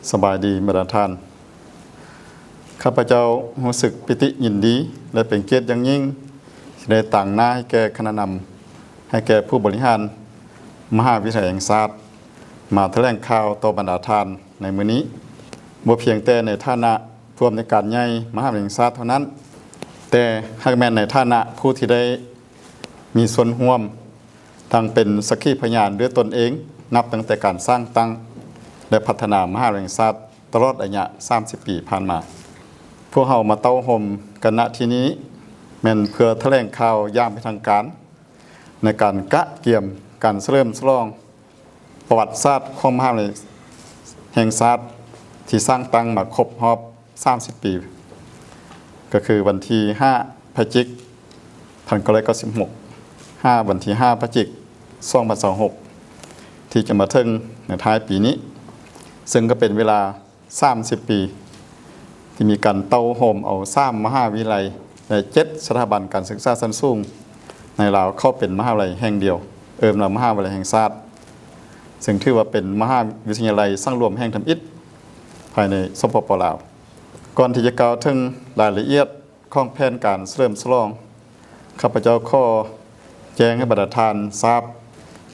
ສະບາຍດີບັນດາທ່ານ. ຂ້າພະເຈົ້າຮູ້ສຶກປີຕິຍິນດີ ແລະ ເປັນກຽດຢ່າງຍິ່ງ ທີ່ໄດ້ຕາງໜ້າໃຫ້ແກ່ຄະນະນຳ, ໃຫ້ແກ່ຜູ້ບໍລິຫານມະຫາວິທະຍາໄລແຫ່ງຊາດ ມາຖະແຫຼງຂ່າວຕໍ່ບັນດາທ່ານໃນມື້ນີ້, ບໍ່ພຽງແຕ່ໃນຖານະຜູ້ອຳນວຍການໃຫຍ່ມະຫາວິທະຍາໄລແຫ່ງຊາດເທົ່ານັ້ນ, ແຕ່ຫາກແມ່ນໃນຖານະຜູ້ທີ່ໄດ້ມີສ່ວນຮ່ວມ ທັງເປັນສັກຂີພະຍານດ້ວຍຕົນເອງ ນັບຕັ້ງແຕ່ການສ້າງຕັ້ງ ແລະ ພັດທະນາມະຫາວິທະຍາໄລແຫ່ງຊາດ ຕະຫຼອດໄລຍະສາມສິບປີຜ່ານມາ. ພວກເຮົາມາເຕົ້າໂຮມກັນ ນະ ທີ່ນີ້ ແມ່ນເພື່ອຖະແຫຼງຂ່າວຢ່າງເປັນທາງການ ໃນການກະກຽມການສະເຫຼີມສະຫຼອງປະຫວັດສາດຂອງມະຫາວິທະຍາໄລແຫ່ງຊາດ ທີ່ສ້າງຕັ້ງມາຄົບຮອບ ສາມສິບປີ ກໍຄືວັນທີຫ້າ ພະຈິກ ພັນເກົ້າຮ້ອຍເກົ້າສິບຫົກ ຫາວັນທີຫ້າ ພະຈິກ ສອງພັນຊາວຫົກ ທີ່ຈະມາເຖິງໃນທ້າຍປີນີ້, ເຊິ່ງກໍເປັນເວລາສາມສິບປີ ທີ່ມີການເຕົ້າໂຮມເອົາສາມມະຫາວິທະຍາໄລ ແລະ ເຈັດສະຖາບັນການສຶກສາຊັ້ນສູງໃນລາວເຂົ້າເປັນມະຫາວິທະຍາໄລແຫ່ງດຽວ, ເອີ້ນວ່າມະຫາວິທະຍາໄລແຫ່ງຊາດ, ເຊິ່ງຖືວ່າເປັນມະຫາວິທະຍາໄລສັງລວມແຫ່ງທຳອິດພາຍໃນ ສປປ ລາວ. ກ່ອນທີ່ຈະກ່າວເຖິງລາຍລະອຽດຂອງແຜນການສະເຫຼີມສະຫຼອງ, ຂ້າພະເຈົ້າຂໍແຈ້ງໃຫ້ບັນດາທ່ານຊາບ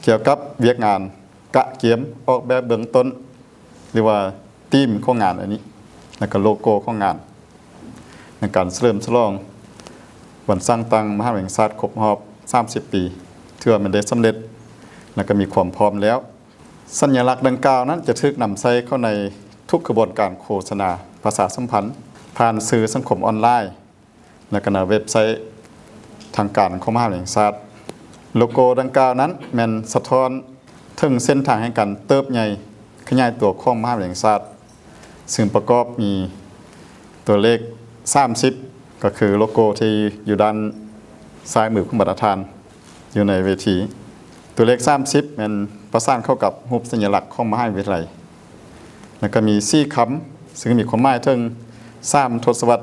ກ່ຽວກັບວຽກງານກະກຽມອອກແບບເບື້ອງຕົ້ນ ຫຼືວ່າທີມຂອງງານອັນນີ້ ແລະ ກໍໂລໂກ້ຂອງງານ ໃນການສະເຫຼີມສະຫຼອງວັນສ້າງຕັ້ງມະຫາວິທະຍາໄລແຫ່ງຊາດຄົບຮອບສາມສິບປີ ຖືວ່າແມ່ນໄດ້ສຳເລັດ ແລະ ກໍມີຄວາມພ້ອມແລ້ວ. ສັນຍາລັກດັ່ງກ່າວນັ້ນຈະຖືກນຳໃຊ້ເຂົ້າໃນທຸກຂະບວນການໂຄສະນາປະຊາສຳພັນ ຜ່ານສື່ສັງຄົມອອນລາຍ ແລະ ກໍໃນເວັບໄຊທາງການຂອງມະຫາວິທະຍາໄລແຫ່ງຊາດ. ໂລໂກ້ດັ່ງກ່າວນັ້ນແມ່ນສະທ້ອນເຖິງເສັ້ນທາງແຫ່ງການເຕີບໃຫຍ່ຂະຫຍາຍຕົວຂອງມະຫາວິທະຍາໄລແຫ່ງຊາດ ເຊິ່ງປະກອບມີຕົວເລກສາມສິບ ກໍຄືໂລໂກ້ທີ່ຢູ່ດ້ານຊ້າຍມືຂອງບັນດາທ່ານ ຢູ່ໃນເວທີ. ຕົວເລກສາມສິບແມ່ນປະສານເຂົ້າກັບຮູບສັນຍາລັກຂອງມະຫາວິທະຍາໄລ ແລະ ກໍມີສີ່ຄຳ ເຊິ່ງມີຄວາມໝາຍເຖິງສາມທົດສະວັດ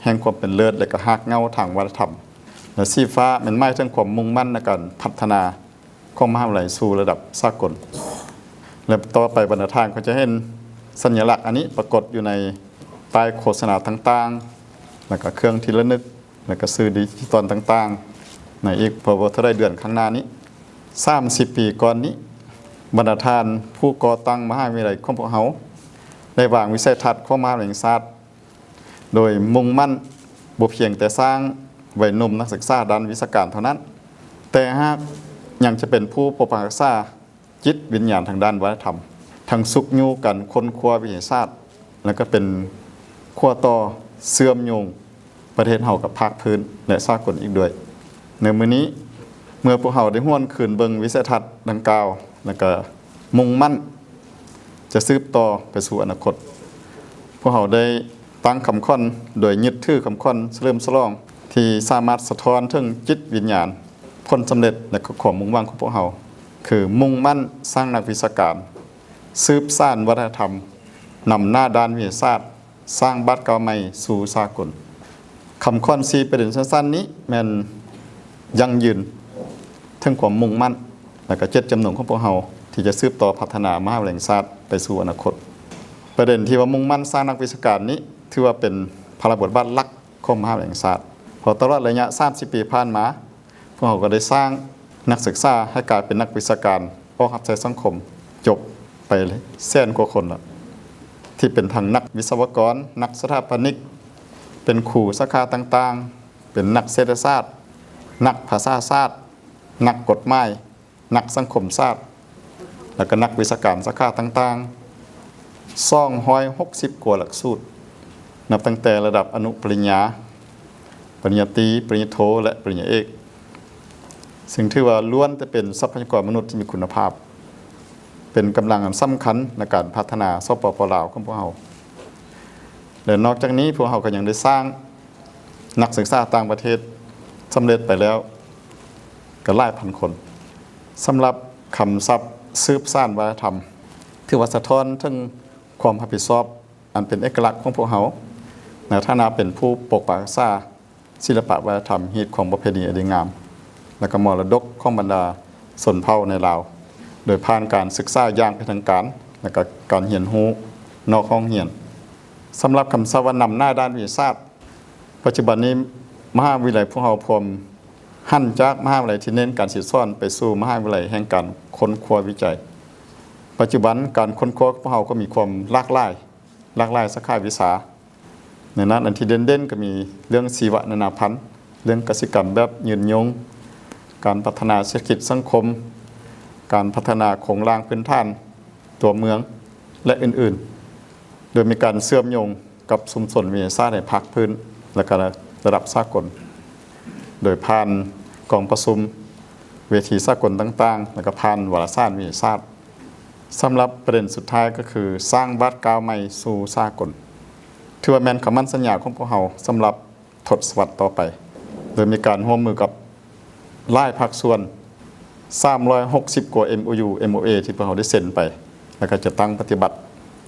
ແຫ່ງຄວາມເປັນເລີດ ແລະ ກໍຮາກເຫງົ້າທາງວັດທະນະທຳ ແລະ ສີຟ້າແມ່ນໝາຍເຖິງຄວາມມຸ່ງໝັ້ນໃນການພັດທະນາຂອງມະຫາວິທະຍາໄລສູ່ລະດັບສາກົນ. ແລະ ຕໍ່ໄປບັນດາທ່ານກໍຈະເຫັນສັນຍາລັກອັນນີ້ປາກົດຢູ່ໃນປ້າຍໂຄສະນາຕ່າງໆ ແລະ ກໍເຄື່ອງທີ່ລະນຶກ ແລະ ກໍສື່ດິຈິຕອນຕ່າງໆ ໃນອີກບໍ່ເທົ່າໃດເດືອນຂ້າງໜ້ານີ້. ສາມສິບປີກ່ອນນີ້ ບັນດາທ່ານຜູ້ກໍ່ຕັ້ງມະຫາວິທະຍາໄລຂອງພວກເຮົາ ໄດ້ວາງວິໄສທັດຂອງມະຫາວິທະຍາໄລແຫ່ງຊາດ ໂດຍມຸ່ງໝັ້ນບໍ່ພຽງແຕ່ສ້າງໄວໜຸ່ມນັກສຶກສາດ້ານວິຊາການເທົ່ານັ້ນ, ແຕ່ຫາກຍັງຈະເປັນຜູ້ປົກປັກຮັກສາ ຈິດວິນຍານທາງດ້ານວັດທະນະທຳ, ທັງຊຸກຍູ້ການຄົ້ນຄວ້າວິທະຍາສາດ ແລະ ກໍເປັນຂົ້ວຕໍ່ເຊື່ອມໂຍງປະເທດເຮົາກັບພາກພື້ນ ແລະ ສາກົນອີກດ້ວຍ. ໃນມື້ນີ້ ເມື່ອພວກເຮົາໄດ້ຫວນຄືນເບິ່ງວິໄສທັດດັ່ງກ່າວ ແລະ ກໍມຸ່ງໝັ້ນຈະສືບຕໍ່ໄປສູ່ອະນາຄົດ, ພວກເຮົາໄດ້ຕັ້ງຄຳຂວັນໂດຍຍຶດຖືຄຳຂວັນສະເຫຼີມສະຫຼອງ ທີ່ສາມາດສະທ້ອນເຖິງຈິດວິນຍານ ຜົນສຳເລັດ ແລະ ກໍຄວາມມຸ່ງຫວັງຂອງພວກເຮົາ ຄືມຸ່ງໝັ້ນສ້າງນັກວິຊາການ, ສືບສານວັດທະນະທຳ, ນຳໜ້າດ້ານວິທະຍາສາດ, ສ້າງບາດກ້າວໃໝ່ສູ່ສາກົນ. ຄຳຂວັນສີ່ປະເດັນສັ້ນໆນີ້ແມ່ນຢັ້ງຢືນເຖິງຄວາມມຸ່ງໝັ້ນ ແລະ ກໍເຈດຈຳນົງຂອງພວກເຮົາ ທີ່ຈະສືບຕໍ່ພັດທະນາມະຫາວິທະຍາໄລແຫ່ງຊາດໄປສູ່ອະນາຄົດ. ປະເດັນທີ່ວ່າມຸ່ງໝັ້ນສ້າງນັກວິຊາການນີ້ ຖືວ່າເປັນພາລະບົດບາດຫຼັກຂອງມະຫາວິທະຍາໄລແຫ່ງຊາດ, ເພາະຕະຫຼອດໄລຍະສາມສິບປີຜ່ານມາ ພວກເຮົາກໍໄດ້ສ້າງນັກສຶກສາໃຫ້ກາຍເປັນນັກວິຊາການອອກຮັບໃຊ້ສັງຄົມ ຈົບໄປແສນກວ່າຄົນລະ ທີ່ເປັນທັງນັກວິສະວະກອນ, ນັກສະຖາປະນິກ, ເປັນຄູສາຂາຕ່າງໆ, ເປັນນັກເສດຖະສາດ, ນັກພາສາສາດ, ນັກກົດໝາຍ, ນັກສັງຄົມສາດ ແລະ ກໍນັກວິຊາການສາຂາຕ່າງໆ ສອງຮ້ອຍຫົກສິບກວ່າຫຼັກສູດ, ນັບຕັ້ງແຕ່ລະດັບອະນຸປະລິນຍາ, ປະລິນຍາຕີ, ປະລິນຍາໂທ ແລະ ປະລິນຍາເອກ, ຊຶ່ງຖືວ່າລ້ວນແຕ່ເປັນຊັບພະຍາກອນມະນຸດທີ່ມີຄຸນນະພາບ, ເປັນກຳລັງອັນສຳຄັນໃນການພັດທະນາ ສປປ ລາວ ຂອງພວກເຮົາ. ແລະ ນອກຈາກນີ້ ພວກເຮົາກໍຍັງໄດ້ສ້າງ ນັກສຶກສາຕ່າງປະເທດສຳເລັດໄປແລ້ວກໍຫຼາຍພັນຄົນ. ສຳລັບຄຳສັບສືບສານວັດທະນະທຳ ຖືວ່າສະທ້ອນເຖິງຄວາມຮັບຜິດຊອບອັນເປັນເອກະລັກຂອງພວກເຮົາ ໃນຖານະເປັນຜູ້ປົກປັກຮັກສາສິລະປະວັດທະນະທຳ, ຮີດຄອງປະເພນີອັນດີງາມ ແລະ ກໍມໍລະດົກຂອງບັນດາ ຊົນເຜົ່າໃນລາວ ໂດຍຜ່ານການສຶກສາຢ່າງເປັນທາງການ ແລະ ກໍການຮຽນຮູ້ ນອກຫ້ອງຮຽນ. ສຳລັບຄຳສັບວ່ານຳໜ້າດ້ານວິທະຍາສາດ, ປັດຈຸບັນນີ້ມະຫາວິທະຍາໄລພວກເຮົາພວມຫັນຈາກມະຫາວິທະຍາໄລທີ່ເນັ້ນການສິດສອນໄປສູ່ມະຫາວິທະຍາໄລແຫ່ງການຄົ້ນຄວ້າວິໄຈ. ປັດຈຸບັນການຄົ້ນຄວ້າຂອງພວກເຮົາກໍມີຄວາມຫຼາກຫຼາຍ, ຫຼາກຫຼາຍສາຂາວິຊາ. ໃນນັ້ນອັນທີ່ເດັ່ນໆກໍມີເລື່ອງຊີວະນານາພັນ, ເລື່ອງກະສິກຳແບບຍືນຍົງ, ການພັດທະນາເສດຖະກິດສັງຄົມ, ການພັດທະນາໂຄງລ່າງພື້ນຖານຕົວເມືອງ ແລະ ອື່ນໆ, ໂດຍມີການເຊື່ອມໂຍງກັບຊຸມຊົນວິທະຍາສາດໃນພາກພື້ນ ແລະ ກະລະດັບສາກົນ ໂດຍຜ່ານກອງປະຊຸມ, ເວທີສາກົນຕ່າງໆ ແລະ ກະຜ່ານວາລະສານວິທະຍາສາດ. ສຳລັບປະເດັນສຸດທ້າຍກໍຄືສ້າງບາດກ້າວໃໝ່ສູ່ສາກົນ, ຖືວ່າແມ່ນຄຳໝັ້ນສັນຍາຂອງພວກເຮົາສຳລັບທົດສະວັດຕໍ່ໄປ, ໂດຍມີການຮ່ວມມືກັບຫຼາຍພາກສ່ວນ, ສາມຮ້ອຍຫົກສິບກວ່າ ເອັມໂອຢູ ເອັມໂອເອ ທີ່ພວກເຮົາໄດ້ເຊັນໄປ ແລະ ກໍຈັດຕັ້ງປະຕິບັດ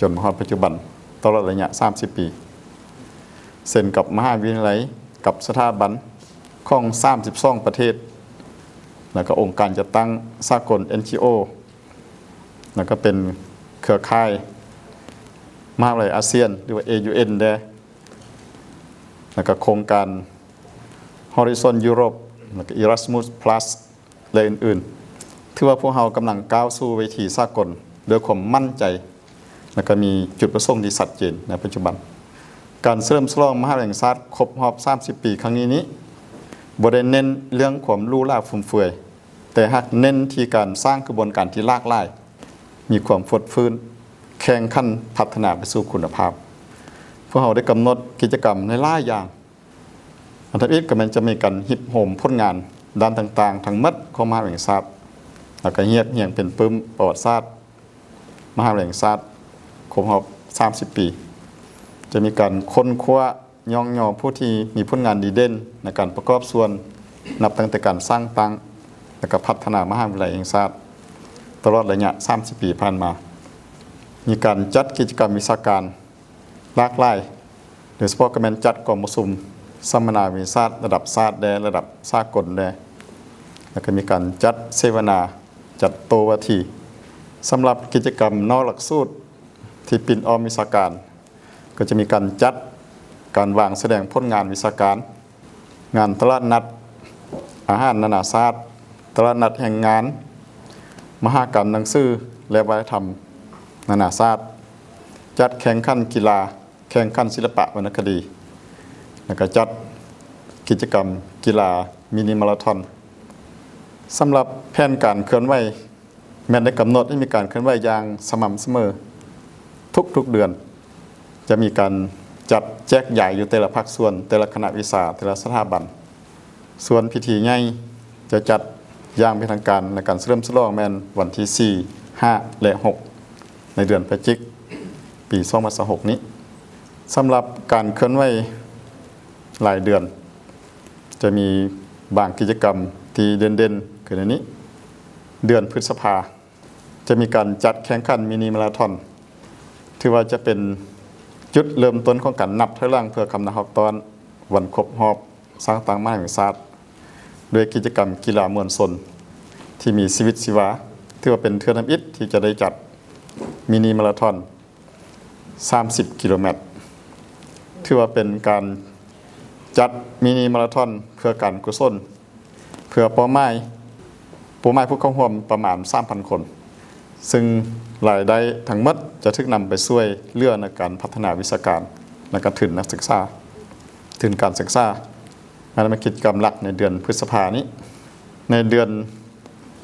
ຈົນມາຮອດປັດຈຸບັນ, ຕະຫຼອດໄລຍະສາມສິບປີ ເຊັນກັບມະຫາວິທະຍາໄລ, ກັບສະຖາບັນຂອງສາມສິບສອງປະເທດ ແລະ ກໍອົງການຈັດຕັ້ງສາກົນ ເອັນຈີໂອ ແລະ ກໍເປັນເຄືອຂ່າຍມະຫາວິທະຍາໄລອາຊຽນ ຫຼືວ່າ ເອຢູເອັນ ແດ່ ແລະ ກໍໂຄງການ Horizon Europe ແລະ ກໍ Erasmus Plus ແລະ ອື່ນໆ. ຖືວ່າພວກເຮົາກຳລັງກ້າວສູ່ເວທີສາກົນດ້ວຍຄວາມໝັ້ນໃຈ ແລະ ກໍມີຈຸດປະສົງທີ່ຊັດເຈນໃນປັດຈຸບັນ. ການສະເຫຼີມສະຫຼອງມະຫາວິທະຍາໄລແຫ່ງຊາດຄົບຮອບສາມສິບປີຄັ້ງນີ້ນີ້ ບໍ່ໄດ້ເນັ້ນເລື່ອງຄວາມຫຼູຫຼາຟຸມເຟືອຍ, ແຕ່ຫາກເນັ້ນທີ່ການສ້າງຂະບວນການທີ່ຫຼາກຫຼາຍ, ມີຄວາມຟົດຟື້ນ, ແຂ່ງຂັນພັດທະນາໄປສູ່ຄຸນນະພາບ. ພວກເຮົາໄດ້ກຳນົດກິດຈະກຳຫຼາຍໆຢ່າງ. ອັນທຳອິດກໍແມ່ນຈະມີການຮິບໂຮມຜົນງານດ້ານຕ່າງໆທັງໝົດຂອງມະຫາວິທະຍາໄລແຫ່ງຊາດ, ແລ້ວກໍຮຽບຮຽງເປັນປຶ້ມປະຫວັດສາດມະຫາວິທະຍາໄລແຫ່ງຊາດຄົບຮອບສາມສິບປີ. ຈະມີການຄົ້ນຄວ້າ ຍ້ອງຍໍຜູ້ທີ່ມີຜົນງານດີເດັ່ນໃນການປະກອບສ່ວນ ນັບຕັ້ງແຕ່ການສ້າງຕັ້ງ ແລະ ກະພັດທະນາມະຫາວິທະຍາໄລແຫ່ງຊາດ ຕະຫຼອດໄລຍະສາມສິບປີຜ່ານມາ. ມີການຈັດກິດຈະກຳວິຊາການຫຼາກຫຼາຍ, ໂດຍສະເພາະກໍແມ່ນຈັດກອງປະຊຸມສຳມະນາວິທະຍາສາດລະດັບຊາດແດ່ ລະດັບສາກົນແດ່, ແລ້ວກໍມີການຈັດເສວະນາ, ຈັດໂຕວາທີ. ສຳລັບກິດຈະກຳນອກຫຼັກສູດທີ່ປິ່ນອ້ອມວິຊາການ, ກໍຈະມີການຈັດການວາງສະແດງຜົນງານວິຊາການ, ງານຕະຫຼາດນັດອາຫານນານາຊາດ, ຕະຫຼາດນັດແຮງງານ, ມະຫະກຳໜັງສື ແລະ ວັດທະນະທຳນານາຊາດ, ຈັດແຂ່ງຂັນກິລາ, ແຂ່ງຂັນສິລະປະວັນນະຄະດີ, ແລ້ວກໍຈັດກິດຈະກຳກິລາມິນິມາລາທອນ. ສຳລັບແຜນການເຄື່ອນໄຫວ ແມ່ນໄດ້ກຳນົດໃຫ້ມີການເຄື່ອນໄຫວຢ່າງສະໝ່ຳສະເໝີທຸກໆເດືອນ. ຈະມີການຈັດແຈກຢາຍຢູ່ແຕ່ລະພາກສ່ວນ, ແຕ່ລະຄະນະວິຊາ, ແຕ່ລະສະຖາບັນ. ສ່ວນພິທີໃຫຍ່ຈະຈັດຢ່າງເປັນທາງການ ແລະ ການສະເຫຼີມສະຫຼອງແມ່ນວັນທີສີ່ ຫ້າ ແລະ ຫົກ ໃນເດືອນພະຈິກ ປີສອງພັນຊາວຫົກນີ້. ສຳລັບການເຄື່ອນໄຫວລາຍເດືອນ ຈະມີບາງກິດຈະກຳທີ່ເດັ່ນໆ ຄືໃນນີ້. ເດືອນພຶດສະພາ ຈະມີການຈັດແຂ່ງຂັນມິນິມາລາທອນ, ຖືວ່າຈະເປັນຈຸດເລີ່ມຕົ້ນຂອງການນັບຖອຍຫຼັງເພື່ອຄຳນັບຮອບຕ້ອນວັນຄົບຮອບສ້າງຕັ້ງມະຫາວິທະຍາໄລແຫ່ງຊາດ, ດ້ວຍກິດຈະກຳກິລາມວນຊົນທີ່ມີຊີວິດຊີວາ, ຖືວ່າເປັນເທື່ອທຳອິດທີ່ຈະໄດ້ຈັດມິນິມາລາທອນ ສາມສິບກິໂລແມັດ. ຖືວ່າເປັນການຈັດມິນິມາລາທອນເພື່ອການກຸສົນ, ເພື່ອເປົ້າໝາຍ, ເປົ້າໝາຍຜູ້ເຂົ້າຮ່ວມປະມານສາມພັນຄົນ, ຊຶ່ງລາຍໄດ້ທັງໝົດຈະຖືກນຳໄປຊ່ວຍເຫຼືອໃນການພັດທະນາວິຊາການ ແລະ ກະທຶນນັກສຶກສາ, ທຶນການສຶກສາ. ອັນນັ້ນແມ່ນກິດຈະກຳຫຼັກໃນເດືອນພຶດສະພານີ້. ໃນເດືອນ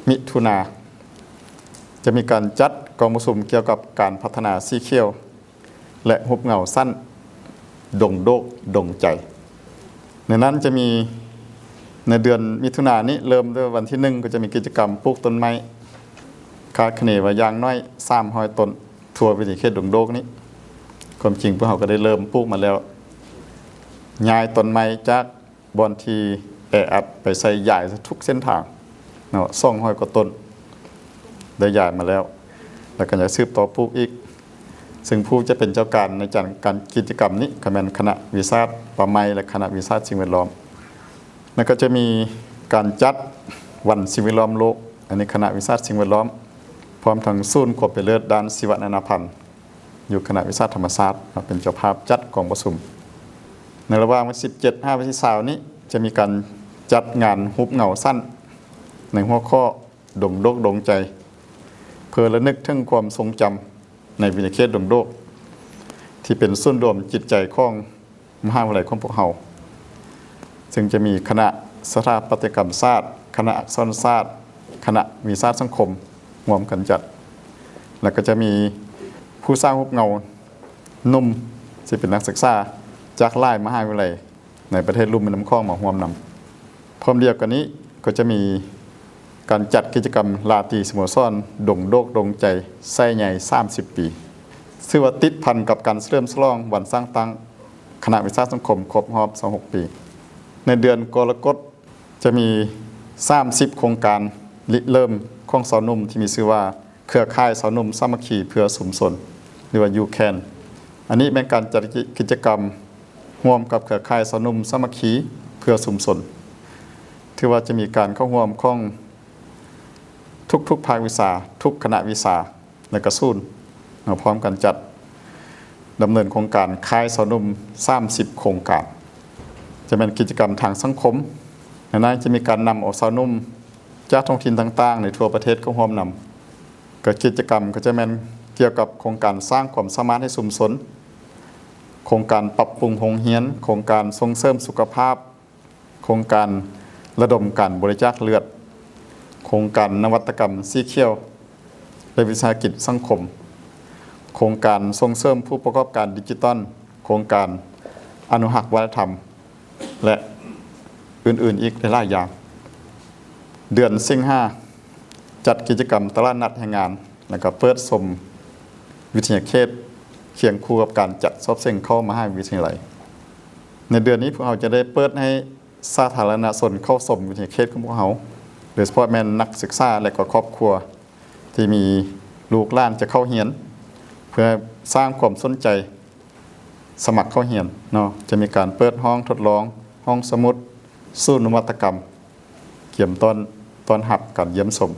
ມິຖຸນາ ຈະມີການຈັດກອງປະຊຸມກ່ຽວກັບການພັດທະນາສີຂຽວ ແລະ ຮູບເງົາສັ້ນດົງໂດກດົງໃຈ. ໃນນັ້ນຈະມີ ໃນເດືອນມິຖຸນານີ້ ເລີ່ມແຕ່ວັນທີໜຶ່ງ ກໍຈະມີກິດຈະກຳປູກຕົ້ນໄມ້, ຄາດຄະເນວ່າຢ່າງໜ້ອຍສາມຮ້ອຍຕົ້ນ ທົ່ວວິທີເຂດດົງໂດກນີ້. ຄວາມຈິງພວກເຮົາກໍໄດ້ເລີ່ມປູກມາແລ້ວ, ຍ້າຍຕົ້ນໄມ້ຈາກ ບ່ອນທີ່ແອອັດໄປໃສ່ຢາຍທຸກເສັ້ນທາງເນາະ, ສອງຮ້ອຍກວ່າຕົ້ນ ໄດ້ຍ້າຍມາແລ້ວ ແລ້ວກໍຍັງສືບຕໍ່ປູກອີກ, ຊຶ່ງຜູ້ຈະເປັນເຈົ້າການໃນການ ການກິດຈະກຳນີ້ ກໍແມ່ນຄະນະວິຊາສາດປ່າໄມ້ ແລະ ຄະນະວິຊາສາດສິ່ງແວດລ້ອມ. ແລ້ວກໍຈະມີການຈັດວັນສິ່ງແວດລ້ອມໂລກ, ອັນນີ້ຄະນະວິຊາສາດສິ່ງແວດລ້ອມ ພ້ອມທັງສູນຄວາມເປັນເລີດດ້ານຊີວະນານາພັນ. ຢູ່ຄະນະວິຊາທຳມະຊາດເນາະ ເປັນເຈົ້າພາບຈັດກອງປະຊຸມ. ໃນລະຫວ່າງວັນທີສິບເຈັດຫາວັນທີຊາວນີ້ ຈະມີການຈັດງານຮູບເງົາສັ້ນ ໃນຫົວຂໍ້ ດົງໂດກດົງໃຈ ເພື່ອລະນຶກເຖິງຄວາມຊົງຈຳໃນວິທະຍາເຂດດົງໂດກ ທີ່ເປັນສູນລວມຈິດໃຈຂອງມະຫາວິທະຍາໄລຂອງພວກເຮົາ, ເຊິ່ງຈະມີຄະນະສະຖາປັດຕະຍະກຳສາດ, ຄະນະອັກສອນສາດ, ຄະນະວິຊາສັງຄົມ ຮ່ວມກັນຈັດ ແລະ ກໍຈະມີຜູ້ສ້າງຮູບເງົາໜຸ່ມ ທີ່ເປັນນັກສຶກສາຈາກຫຼາຍມະຫາວິທະຍາໄລ ໃນປະເທດລຸ່ມແມ່ນ້ຳຂອງມາຮ່ວມນຳ. ພ້ອມດຽວກັນນີ້ກໍຈະມີການຈັດກິດຈະກຳລາຕີສະໂມສອນດົງໂດກດົງໃຈໄຊໃຫຍ່ສາມສິບປີ ຖືວ່າຕິດພັນກັບການສະເຫຼີມສະຫຼອງວັນສ້າງຕັ້ງຄະນະວິຊາສັງຄົມຄົບຮອບຊາວຫົກປີ. ໃນເດືອນກໍລະກົດຈະມີສາມສິບໂຄງການລິເລີ່ມຂອງຊາວໜຸ່ມທີ່ມີຊື່ວ່າ ເຄືອຂ່າຍຊາວໜຸ່ມສາມັກຄີເພື່ອຊຸມຊົນ ຫຼືວ່າ YouCan. ອັນນີ້ແມ່ນການຈັດກິດຈະກຳຮ່ວມກັບເຄືອຂ່າຍຊາວໜຸ່ມສາມັກຄີເພື່ອຊຸມຊົນ ຖືວ່າຈະມີການເຂົ້າຮ່ວມຂອງທຸກໆພາກວິຊາ, ທຸກຄະນະວິຊາ ແລະ ກະສູນ ມາພ້ອມກັນຈັດດຳເນີນໂຄງການຂ່າຍຊາວໜຸ່ມສາມສິບໂຄງການ. ຈະແມ່ນກິດຈະກຳທາງສັງຄົມ, ໃນນັ້ນຈະມີການນຳເອົາຊາວໜຸ່ມຈາກທ້ອງຖິ່ນຕ່າງໆໃນທົ່ວປະເທດເຂົ້າຮ່ວມນຳ. ກໍກິດຈະກຳກໍຈະແມ່ນກ່ຽວກັບໂຄງການສ້າງຄວາມສາມາດໃຫ້ຊຸມຊົນ, ໂຄງການປັບປຸງໂຮງຮຽນ, ໂຄງການສົ່ງເສີມສຸຂະພາບ, ໂຄງການລະດົມການບໍລິຈາກເລືອດ, ໂຄງການນະວັດຕະກຳສີຂຽວ ແລະ ວິສາຫະກິດສັງຄົມ, ໂຄງການສົ່ງເສີມຜູ້ປະກອບການດິຈິຕອນ, ໂຄງການອະນຸຮັກວັດທະນະທຳ ແລະ ອື່ນໆອີກຫຼາຍໆຢ່າງ. ເດືອນສິງຫາ ຈັດກິດຈະກຳຕະຫຼາດນັດແຮງງານ ແລ້ວກໍເປີດຊົມວິທະຍາເຂດ ຄຽງຄູ່ກັບການຈັດສອບເສັງເຂົ້າມະຫາວິທະຍາໄລ. ໃນເດືອນນີ້ພວກເຮົາຈະໄດ້ເປີດໃຫ້ສາທາລະນະຊົນເຂົ້າຊົມວິທະຍາເຂດຂອງພວກເຮົາ, ໂດຍສະເພາະແມ່ນນັກສຶກສາ ແລະ ກໍຄອບຄົວທີ່ມີລູກຫຼານຈະເຂົ້າຮຽນ ເພື່ອສ້າງຄວາມສົນໃຈ ສະໝັກເຂົ້າຮຽນເນາະ. ຈະມີການເປີດຫ້ອງທົດລອງ, ຫ້ອງສະໝຸດ, ສູນນະວັດຕະກຳ, ກຽມຕ້ອນ, ຕ້ອນຮັບການຢ້ຽມຊົມ.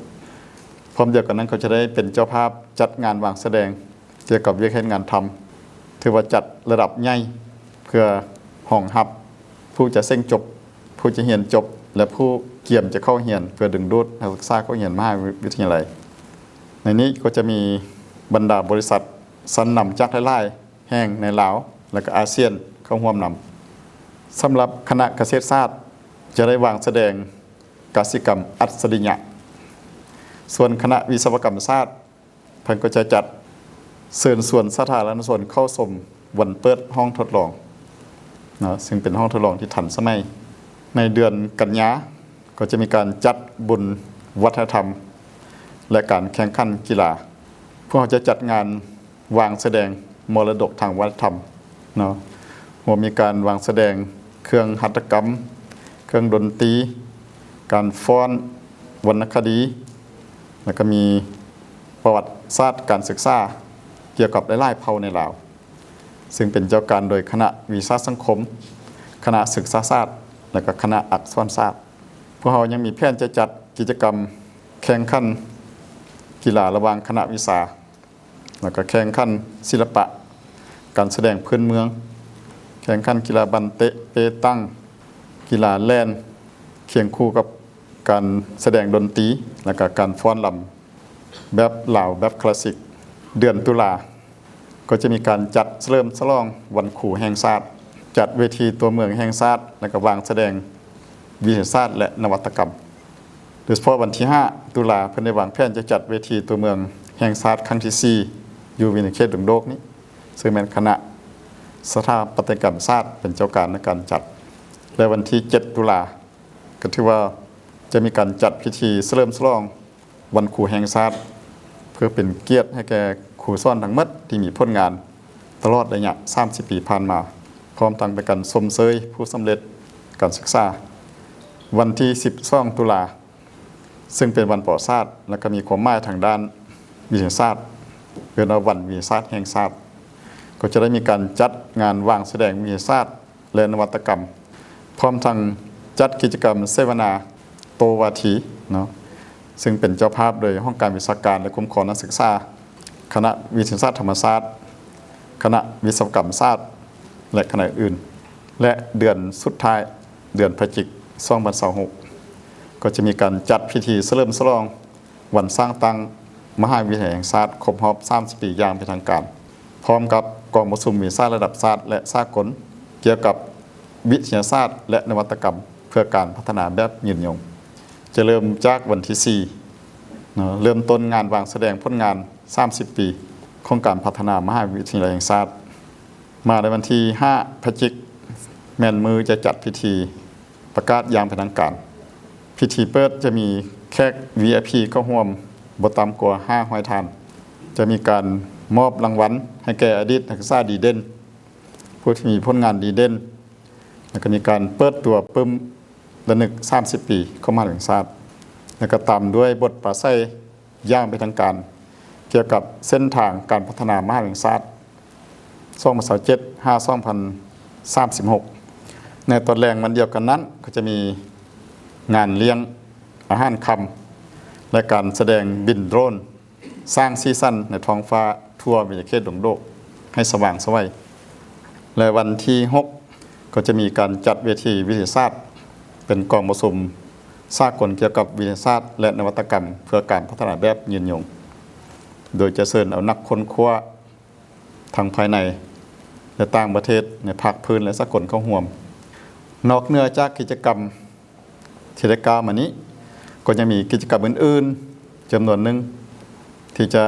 ພ້ອມດຽວກັນນັ້ນກໍຈະໄດ້ເປັນເຈົ້າພາບຈັດງານວາງສະແດງກ່ຽວກັບວຽກເຮັດງານທຳ, ຖືວ່າຈັດລະດັບໃຫຍ່ເພື່ອຮອງຮັບຜູ້ຈະເສັງຈົບ, ຜູ້ຈະຮຽນຈົບ ແລະ ຜູ້ກຽມຈະເຂົ້າຮຽນ ເພື່ອດຶງດູດນັກສຶກສາເຂົ້າຮຽນມະຫາວິທະຍາໄລ. ໃນນີ້ກໍຈະມີບັນດາບໍລິສັດຊັ້ນນຳຈາກຫຼາຍໆ ແຫ່ງໃນລາວ ແລະ ກໍອາຊຽນເຂົ້າຮ່ວມນຳ. ສຳລັບຄະນະກະເສດສາດ ຈະໄດ້ວາງສະແດງກະສິກຳອັດສະລິຍະ, ສ່ວນຄະນະວິສະວະກຳສາດ ເພິ່ນກໍຈະຈັດເຊີນຊວນສາທາລະນະຊົນເຂົ້າຊົມວັນເປີດຫ້ອງທົດລອງເນາະ, ເຊິ່ງເປັນຫ້ອງທົດລອງທີ່ທັນສະໄໝ. ໃນເດືອນກັນຍາ ກໍຈະມີການຈັດບຸນວັດທະນະທຳ ແລະ ການແຂ່ງຂັນກິລາ. ພວກເຮົາຈະຈັດງານ ວາງສະແດງມໍລະດົກທາງວັດທະນະທຳເນາະ, ຮວມມີການວາງສະແດງເຄື່ອງຫັດຖະກຳ, ເຄື່ອງດົນຕີ, ການຟ້ອນ, ວັນນະຄະດີ ແລ້ວກໍມີປະຫວັດສາດການສຶກສາກ່ຽວກັບຫຼາຍໆເຜົ່າໃນລາວ, ເຊິ່ງເປັນເຈົ້າການໂດຍຄະນະວິຊາສັງຄົມ, ຄະນະສຶກສາສາດ ແລ້ວກໍຄະນະອັກສອນສາດ. ພວກເຮົາຍັງມີແຜນຈະຈັດກິດຈະກຳແຂ່ງຂັນກິລາລະຫວ່າງຄະນະວິຊາ ແລ້ວກໍແຂ່ງຂັນສິລະປະ, ການສະແດງພື້ນເມືອງ, ແຂ່ງຂັນກິລາບານເຕະ, ເປຕັງ, ກິລາແລ່ນ, ຄຽງຄູ່ກັບການສະແດງດົນຕີ ແລ້ວກໍການຟ້ອນລຳແບບລາວແບບຄລາສສິກ. ເດືອນຕຸລາ ກໍຈະມີການຈັດສະເຫຼີມສະຫຼອງວັນຄູແຫ່ງຊາດ, ຈັດເວທີຕົວເມືອງແຫ່ງຊາດ ແລ້ວກໍວາງສະແດງວິທະຍາສາດ ແລະ ນະວັດຕະກຳ. ໂດຍສະເພາະວັນທີຫ້າຕຸລາ ເພິ່ນໄດ້ວາງແຜນຈະຈັດເວທີຕົວເມືອງແຫ່ງຊາດຄັ້ງທີສີ່ ຢູ່ວິທະຍາເຂດດົງໂດກນີ້ ເຊິ່ງແມ່ນຄະນະສະຖາປັດຕະຍະກຳສາດເປັນເຈົ້າການໃນການຈັດ ແລະ ວັນທີເຈັດຕຸລາ ກໍຖືວ່າຈະມີການຈັດພິທີສະເຫຼີມສະຫຼອງ ວັນຄູແຫ່ງຊາດ ເພື່ອເປັນກຽດໃຫ້ແກ່ຄູສອນທັງໝົດທີ່ມີຜົນງານຕະຫຼອດໄລຍະສາມສິບປີຜ່ານມາ, ພ້ອມທັງເປັນການຊົມເຊີຍຜູ້ສຳເລັດການສຶກສາ. ວັນທີສິບສອງຕຸລາ ເຊິ່ງເປັນວັນປະຫວັດສາດ ແລະ ກໍມີຄວາມໝາຍທາງດ້ານວິທະຍາສາດ, ເອີ້ນວ່າວັນວິທະຍາສາດແຫ່ງຊາດ, ກໍຈະໄດ້ມີການຈັດງານວາງສະແດງວິທະຍາສາດ ແລະ ນະວັດຕະກຳ, ພ້ອມທັງຈັດກິດຈະກຳເສວະນາໂຕ້ວາທີເນາະ, ເຊິ່ງເປັນເຈົ້າພາບໂດຍຫ້ອງການວິຊາການ ແລະ ຄຸ້ມຄອງນັກສຶກສາ ຄະນະວິທະຍາສາດທຳມະຊາດ, ຄະນະວິສະວະກຳສາດ ແລະ ຄະນະອື່ນ ແລະ ເດືອນສຸດທ້າຍ ເດືອນພະຈິກ ສອງພັນຊາວຫົກ ກໍຈະມີການຈັດພິທີສະເຫຼີມສະຫຼອງວັນສ້າງຕັ້ງມະຫາວິທະຍາໄລແຫ່ງຊາດຄົບຮອບສາມສິບປີຢ່າງເປັນທາງການ, ພ້ອມກັບກອງປະຊຸມວິຊາລະດັບຊາດ ແລະ ສາກົນ ກ່ຽວກັບວິທະຍາສາດ ແລະ ນະວັດຕະກຳ ເພື່ອການພັດທະນາແບບຍືນຍົງ. ຈະເລີ່ມຈາກວັນທີສີ່ ເນາະ ເລີ່ມຕົ້ນງານວາງສະແດງຜົນງານສາມສິບປີຂອງການພັດທະນາມະຫາວິທະຍາໄລແຫ່ງຊາດ. ມາໃນວັນທີຫ້າ ພະຈິກ ແມ່ນມື້ຈະຈັດພິທີປະກາດຢ່າງເປັນທາງການ. ພິທີເປີດຈະມີແຂກ ວີໄອພີ ເຂົ້າຮ່ວມບໍ່ຕ່ຳກວ່າຫ້າຮ້ອຍທ່ານ. ຈະມີການມອບລາງວັນໃຫ້ແກ່ອະດີດນັກສຶກສາດີເດັ່ນ, ຜູ້ທີ່ມີຜົນງານດີເດັ່ນ, ແລ້ວກໍມີການເປີດຕົວປຶ້ມລະນຶກສາມສິບປີຂອງມະຫາວິທະຍາໄລແຫ່ງຊາດ ແລ້ວກໍຕາມດ້ວຍບົດປາໄສຢ່າງເປັນທາງການ ກ່ຽວກັບເສັ້ນທາງການພັດທະນາມະຫາວິທະຍາໄລແຫ່ງຊາດ ສອງພັນຊາວເຈັດ ຫາ ສອງພັນສາມສິບຫົກ. ໃນຕອນແລງວັນດຽວກັນນັ້ນ ກໍຈະມີງານລ້ຽງອາຫານຄ່ຳ ແລະ ການສະແດງບິນໂດຣນ ສ້າງສີສັນໃນທ້ອງຟ້າທົ່ວເບນຈະເຂດດົງໂດກໃຫ້ສະຫວ່າງໄສວ. ແລະ ວັນທີຫົກ ກໍຈະມີການຈັດເວທີວິທະຍາສາດ ເປັນກອງປະຊຸມສາກົນກ່ຽວກັບວິທະຍາສາດ ແລະ ນະວັດຕະກຳ ເພື່ອການພັດທະນາແບບຍືນຍົງ, ໂດຍຈະເຊີນເອົານັກຄົ້ນຄວ້າທັງພາຍໃນ ແລະ ຕ່າງປະເທດ ໃນພາກພື້ນ ແລະ ສາກົນເຂົ້າຮ່ວມ. ນອກເໜືອຈາກກິດຈະກຳ ທີ່ໄດ້ກ່າວມານີ້ ກໍຍັງມີກິດຈະກຳອື່ນໆ ຈຳນວນໜຶ່ງ ທີ່ຈະ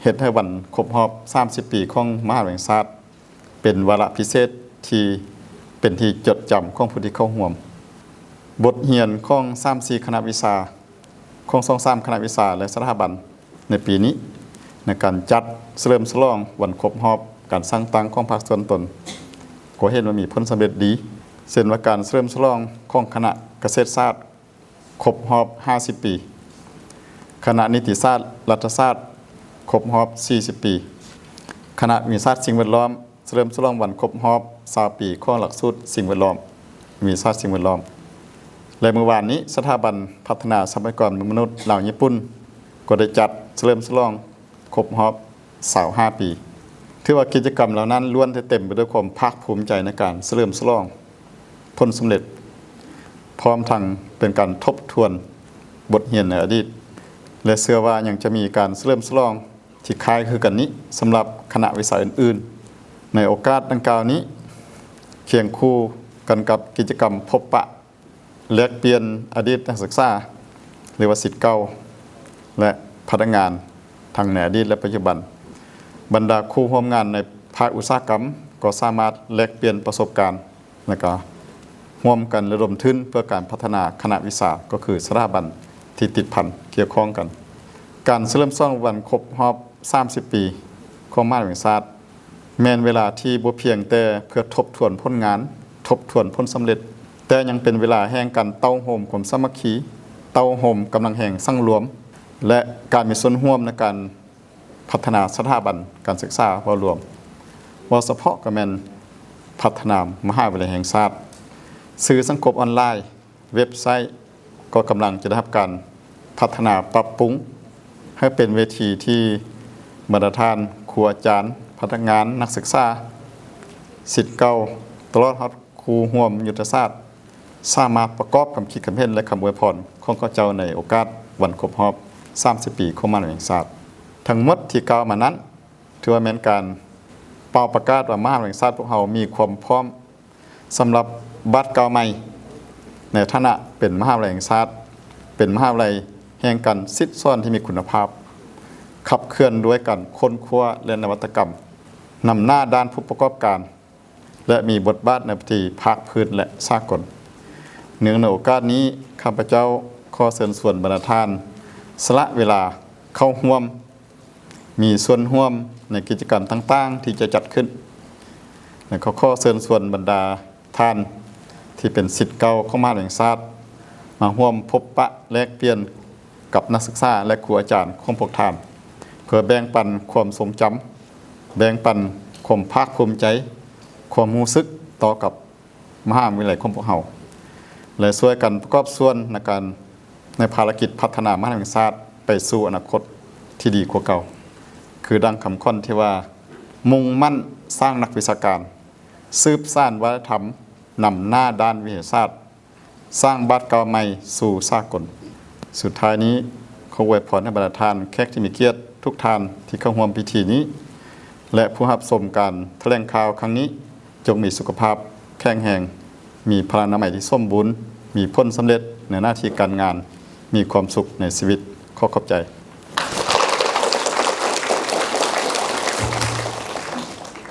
ເຮັດໃຫ້ວັນຄົບຮອບສາມສິບປີຂອງມະຫາວິທະຍາໄລແຫ່ງຊາດ ເປັນວາລະພິເສດທີ່ເປັນທີ່ຈົດຈຳຂອງຜູ້ທີ່ເຂົ້າຮ່ວມ. ບົດຮຽນຂອງສາມສີ່ຄະນະວິຊາ, ຂອງສອງສາມຄະນະວິຊາ ແລະ ສະຖາບັນ ໃນປີນີ້ ໃນການຈັດສະເຫຼີມສະຫຼອງວັນຄົບຮອບການສ້າງຕັ້ງຂອງພາກສ່ວນຕົນ ກໍເຫັນວ່າມີຜົນສຳເລັດດີ, ເຊັ່ນວ່າການສະເຫຼີມສະຫຼອງຂອງຄະນະກະເສດສາດຄົບຮອບຫ້າສິບປີ, ຄະນະນິຕິສາດລັດຖະສາດຄົບຮອບສີ່ສິບປີ, ຄະນະວິທະຍາສາດສິ່ງແວດລ້ອມ ສະເຫຼີມສະຫຼອງວັນຄົບຮອບຊາວປີຂອງຫຼັກສູດສິ່ງແວດລ້ອມ, ວິທະຍາສາດສິ່ງແວດລ້ອມ ແລະ ມື້ວານນີ້ ສະຖາບັນພັດທະນາຊັບພະຍາກອນມະນຸດລາວຍີ່ປຸ່ນ ກໍໄດ້ຈັດສະເຫຼີມສະຫຼອງຄົບຮອບຊາວຫ້າປີ. ຖືວ່າກິດຈະກຳເຫຼົ່ານັ້ນລ້ວນແຕ່ເຕັມໄປດ້ວຍຄວາມພາກພູມໃຈໃນການສະເຫຼີມສະຫຼອງຜົນສຳເລັດ, ພ້ອມທັງເປັນການທົບທວນບົດຮຽນໃນອະດີດ ແລະ ເຊື່ອວ່າຍັງຈະມີການສະເຫຼີມສະຫຼອງ ທີ່ຄ້າຍຄືກັນນີ້ສຳລັບຄະນະວິຊາອື່ນໆ. ໃນໂອກາດດັ່ງກ່າວນີ້ ຄຽງຄູ່ກັນກັບກິດຈະກຳພົບປະແລກປ່ຽນອະດີດນັກສຶກສາ ຫຼືວ່າສິດເກົ່າ ແລະ ພະນັກງານ ທັງໃນອະດີດ ແລະ ປັດຈຸບັນ, ບັນດາຄູ່ຮ່ວມງານໃນພາກອຸດສາຫະກຳ ກໍສາມາດແລກປ່ຽນປະສົບການ ແລ້ວກໍຮ່ວມກັນລະດົມທຶນເພື່ອການພັດທະນາຄະນະວິຊາ ກໍຄືສະຖາບັນທີ່ຕິດພັນກ່ຽວຂ້ອງກັນ. ການສະເຫຼີມສະຫຼອງວັນຄົບຮອບສາມສິບປີຂອງມະຫາວິທະຍາໄລແຫ່ງຊາດ ແມ່ນເວລາທີ່ບໍ່ພຽງແຕ່ເພື່ອທົບທວນຜົນງານ, ທົບທວນຜົນສຳເລັດ, ແຕ່ຍັງເປັນເວລາແຫ່ງການເຕົ້າໂຮມຄວາມສາມັກຄີ, ເຕົ້າໂຮມກຳລັງແຮງສັງລວມ ແລະ ການມີສ່ວນຮ່ວມໃນການ ພັດທະນາສະຖາບັນການສຶກສາເວົ້າລວມ, ເວົ້າສະເພາະກໍແມ່ນພັດທະນາມະຫາວິທະຍາໄລແຫ່ງຊາດ. ສື່ສັງຄົມອອນລາຍ, ເວັບໄຊ ກໍກຳລັງຈະໄດ້ຮັບການພັດທະນາປັບປຸງ ໃຫ້ເປັນເວທີທີ່ບັນດາທ່ານ ຄູອາຈານ, ພະນັກງານ, ນັກສຶກສາ, ສິດເກົ່າ, ຕະຫຼອດຮອດ ຄູ່ຮ່ວມຍຸດທະສາດ ສາມາດປະກອບຄຳຄິດຄຳເຫັນ ແລະ ຄຳອວຍພອນຂອງເຂົາເຈົ້າໃນໂອກາດວັນຄົບຮອບສາມສິບປີຂອງມະຫາວິທະຍາໄລແຫ່ງຊາດ. ທັງໝົດທີ່ກ່າວມານັ້ນ ຖືວ່າແມ່ນການເປົ່າປະກາດວ່າມະຫາວິທະຍາໄລແຫ່ງຊາດພວກເຮົາມີຄວາມພ້ອມສຳລັບບາດກ້າວໃໝ່ ໃນຖານະເປັນມະຫາວິທະຍາໄລແຫ່ງຊາດ, ເປັນມະຫາວິທະຍາໄລແຫ່ງການສິດສອນທີ່ມີຄຸນນະພາບ, ຂັບເຄື່ອນດ້ວຍການຄົ້ນຄວ້າ ແລະ ນະວັດຕະກຳ, ນຳໜ້າດ້ານຜູ້ປະກອບການ ແລະ ມີບົດບາດໃນເວທີພາກພື້ນ ແລະ ສາກົນ. ເນື່ອງໃນໂອກາດນີ້, ຂ້າພະເຈົ້າຂໍເຊີນຊວນບັນດາທ່ານສະຫຼະເວລາເຂົ້າຮ່ວມ, ມີສ່ວນຮ່ວມໃນກິດຈະກຳຕ່າງໆທີ່ຈະຈັດຂຶ້ນ ແລະ ກໍຂໍເຊີນຊວນບັນດາທ່ານທີ່ເປັນສິດເກົ່າຂອງມະຫາວິທະຍາໄລແຫ່ງຊາດ ມາຮ່ວມພົບປະແລກປ່ຽນ ກັບນັກສຶກສາ ແລະ ຄູອາຈານຂອງພວກທ່ານ ເພື່ອແບ່ງປັນຄວາມຊົງຈຳ, ແບ່ງປັນຄວາມພາກພູມໃຈ, ຄວາມຮູ້ສຶກຕໍ່ກັບມະຫາວິທະຍາໄລຂອງພວກເຮົາ ແລະ ຊ່ວຍກັນປະກອບສ່ວນໃນການ ໃນພາລະກິດພັດທະນາມະຫາວິທະຍາໄລແຫ່ງຊາດໄປສູ່ອະນາຄົດທີ່ດີກວ່າເກົ່າ. ຄືດັ່ງຄຳຂວັນທີ່ວ່າ, ມຸ້ງໝັ້ນສ້າງນັກວິຊາການ, ສືບສານວັດທະນະທຳ, ນຳໜ້າດ້ານວິທະຍາສາດ, ສ້າງບາດກ້າວໃໝ່ສູ່ສາກົນ. ສຸດທ້າຍນີ້, ຂໍອວຍພອນໃຫ້ບັນດາທ່ານແຂກທີ່ມີກຽດທຸກທ່ານທີ່ເຂົ້າຮ່ວມພິທີນີ້ ແລະ ຜູ້ຮັບຊົມການຖະແຫຼງຂ່າວຄັ້ງນີ້ ຈົ່ງມີສຸຂະພາບແຂງແຮງ, ມີພະລານາໄມທີ່ສົມບູນ, ມີຜົນສຳເລັດໃນໜ້າທີ່ການງານ, ມີຄວາມສຸກໃນຊີວິດ. ຂໍຂອບໃຈ.